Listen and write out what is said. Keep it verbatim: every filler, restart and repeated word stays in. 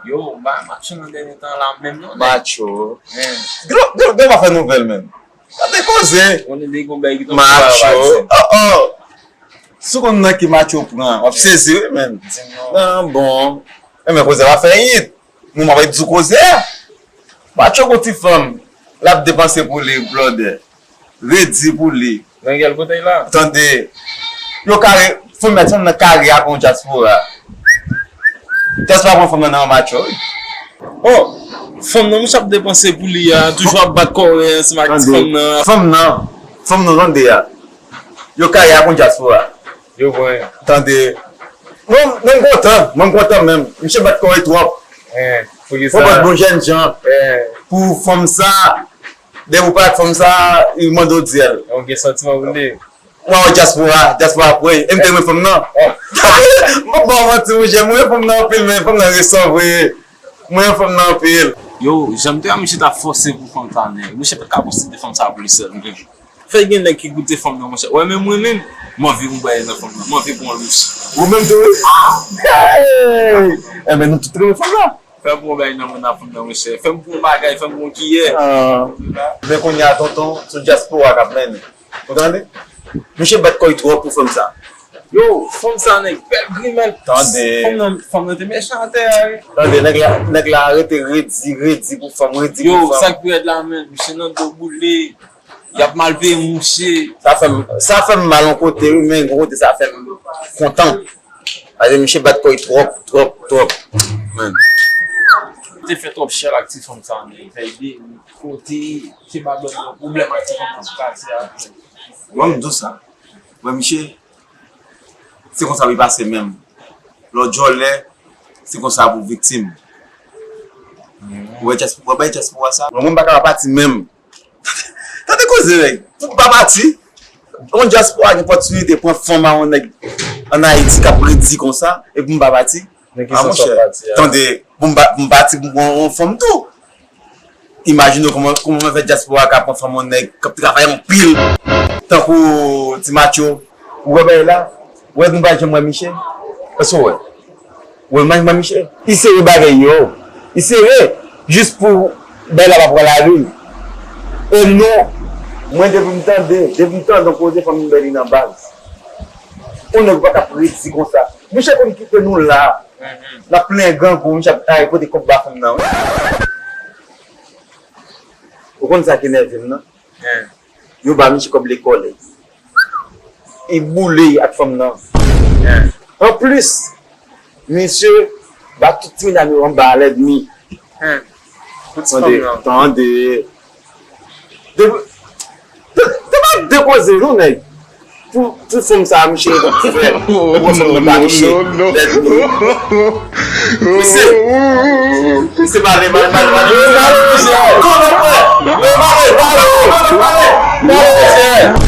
Yo, ba Macho nan dènye tan la menm non, nèg. Macho. Gen lòt, gen lòt, gen lòt pa fè nouvèl menm. Gade koze. Konnen de gon bagay ki tonbe. Macho. Oh, oh. Si w konn nan ki Macho pran, w ap sezi wi menm. Di m non. Nan bon. Enben koze pa fè yit. Nou m ap di w koze a. Macho gon ti fanm. L ap depanse pou li, blòdè. Redi pou li. Nan gèl kote l la? Tande. Yo kare, fanm nan, fanm nan kare ak yon dyaspora. Dyaspora pran fanm nan nan yon match, wi. Oh, fanm nan, misye ap depanse pou li a, toujou ap bat kòrè ansanm ak ti fanm nan. Fanm nan, fanm nan tande a. Yo kare ak yon dyaspora. Yo pran. Tande. Mwen, mwen m kontan, mwen m kontan menm. Misye bat kòrè twòp. Pou bat bon jènjan. Pou fanm sa, depi w pa ak fanm sa, li mande w dyèl. Ou gen santiman pou li. Mwen wè dyaspora, dyaspora ap wè. E m te renmen fanm nan. M p ap ba w manti, monchè, mwen renmen fanm nan anpil, men fanm nan resan vre. Mwen renmen fanm nan anpil. Yo, jan m te wè misye t ap fòse pou fanm sa, nèg. Misye pa t ka posede fanm sa pou li sèl, nèg. Fè gen nèg ki goute fanm nan, monchè. Wè, men mwen menm, m anvi yon bagay nan fanm nan. M anvi pran lous. Ou menm tou, wi? Enben, nou tout renmen fanm nan. Fè m pran bagay nan men nan fanm nan, monchè. Fè m pran bagay, fè m pran kiyè. Men kounye a, tonton, se dyaspora k ap mennen. Ou tande? Misye bat kò l twòp pou fanm sa. Yo, fanm sa, nèg, bèl grimèl. Tande. Fanm nan, fanm nan te mechan atè a, wi. Tande, nèg la, nèg la rete redi, redi pou fanm, redi pou fanm. Yo, sa k pi rèd la, men, misye nan do boule. Y ap mal peye mouche. Sa fè m, sa fè m mal yon kote, wi, men yon kote sa fè m kontan. Paske misye bat kò l twòp, twòp, twòp. Men. Te fè twòp chèl ak ti fanm sa, men. Fè ede kote, se pa ban nou pwoblèm ak ti fanm nan sou katye a. Bon, m di w sa. Mwen, misye, se konsa li pase menm. Lè w djòlè, se konsa pou viktim. Ou wè dyaspora, w wè bay dyaspora sa? Mwen, mwen m pa ka pa pati menm. Tande koze, nèg. Pou m pa pati, yon dyaspora gen opòtinite pran fanm a yon nèg ann Ayiti k ap redi konsa, e pou m pa pati? Men ki sans w ap pati a? Tande, pou m pa, pou m pati, pou m pran yon fanm tou. Imajine w kòman, kòman fè dyaspora ka pran fanm yon nèg k ap travay anpil, tankou Ti Matyo. Ou wè bagay la? Ou wè nou pa janm wè Miche? Èske w wè? Ou wè manman Miche? Li sere bagay yo. Li sere jis pou bagay la pa pran lari. E nou, mwen depi m tande, depi m tande yon koze fò m bay li nan baz. Yon nèg ou pa ka predi konsa. Miche konn kite nou la. N ap plenyen grangou, misye ap ale pote kòb ba fanm nan, wi. Ou konn sa k enève m nan? Yo ba misye kòb lekòl li. Li boule ak fanm nan. Anplis, misye ba tout ti medam yo anba lèdmi. Tande, tande. Depi, te, te pa depoze non, nèg. Pou, pou fanm sa, misye t ap fè. Pou fanm nan pa misye. Lèdmi. Misye. Misye pale, pale, pale, pale. Misye pale, misye. Non, non, frè. Non, pale, pale. Pale, pale. Pale, misye.